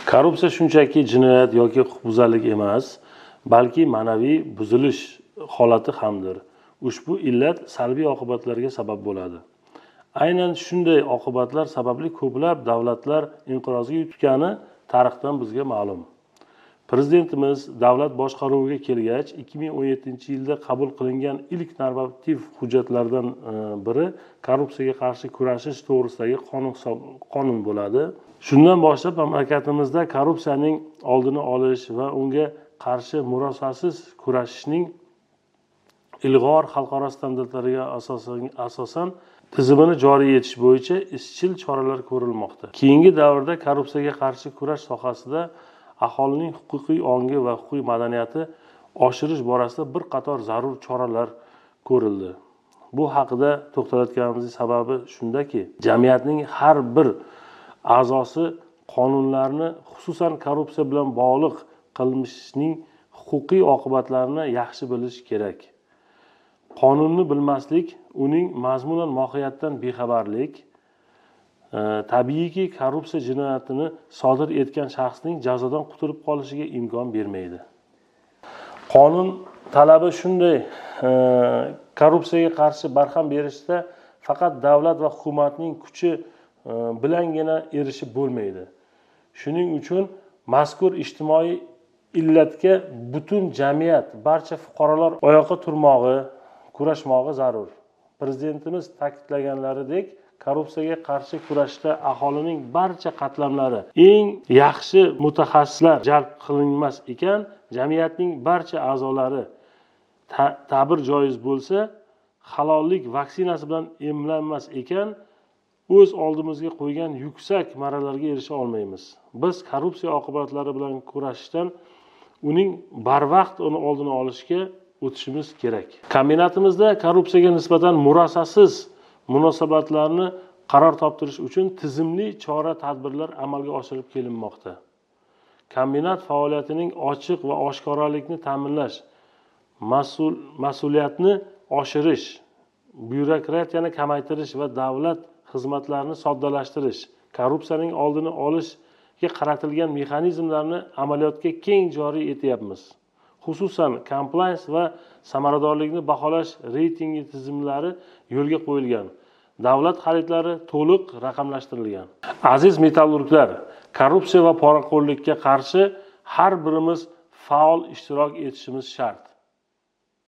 Korrupsiya shunchaki jinoyat yoki huquqbuzarlik emas, balki ma'naviy buzilish holati hamdir. Ushbu illat salbiy oqibatlarga sabab bo'ladi. Aynan shunday oqibatlar sababli ko'plab davlatlar inqirozga yutgani tarixdan bizga ma'lum. Prezidentimiz davlat boshqaruviga kelgach 2017-yilda qabul qilingan ilk normativ hujjatlardan biri korrupsiyaga qarshi kurashish to'g'risidagi qonun bo'ladi. Shundan boshlab mamlakatimizda korrupsiyaning oldini olish va unga qarshi murosasiz kurashishning ilg'or xalqaro standartlariga asosan tizimini joriy etish bo'yicha izchil choralar ko'rilmoqda. Keyingi davrda korrupsiyaga qarshi kurash sohasida aholining huquqiy ongi va huquqiy madaniyati oshirish borasida bir qator zarur choralar ko'rildi. Bu haqida to'xtalayotganimizning sababi shundaki, jamiyatning har bir a'zosi qonunlarni, xususan korrupsiya bilan bog'liq qilmishning huquqiy oqibatlarini yaxshi bilish kerak. Qonunni bilmaslik, uning mazmunan mohiyatidan bexabarlik, tabiiyki korrupsiya jinoyatini sodir etgan shaxsning jazodan qutulib qolishiga imkon bermaydi. Qonun talabi shunday, korrupsiyaga qarshi barham berishda faqat davlat va hukumatning kuchi bilangina erishib bo'lmaydi. Shuning uchun mazkur ijtimoiy illatga butun jamiyat, barcha fuqarolar oyoqqa turmog'i, kurashmog'i zarur. Prezidentimiz ta'kidlaganlaridek, korrupsiyaga qarshi kurashda aholining barcha qatlamlari, eng yaxshi mutaxassislar jalb qilinmas ekan, jamiyatning barcha a'zolari ta'bir joiz bo'lsa, halollik vaksinasi bilan emlanmas ekan, o'z oldimizga qo'ygan yuksak marralarga erisha olmaymiz. Biz korrupsiya oqibatlari bilan kurashishdan uning barvaqt uni oldini olishga o'tishimiz kerak. Kombinatimizda korrupsiyaga nisbatan murosasiz munosabatlarni qaror toptirish uchun tizimli chora-tadbirlar amalga oshirib kelinmoqda. Kombinat faoliyatining ochiq va oshkoralikni ta'minlash, mas'uliyatni oshirish, byurokratiyani kamaytirish va davlat xizmatlarini soddalashtirish, korrupsiyaning oldini olishga qaratilgan mexanizmlarni amaliyotga keng joriy etyapmiz. Xususan, compliance va samaradorlikni baholash reytingi tizimlari yo'lga qo'yilgan. Davlat xaridlari to'liq raqamlashtirilgan. Aziz metallurglar, korrupsiya va poraxo'rlikka qarshi har birimiz faol ishtirok etishimiz shart.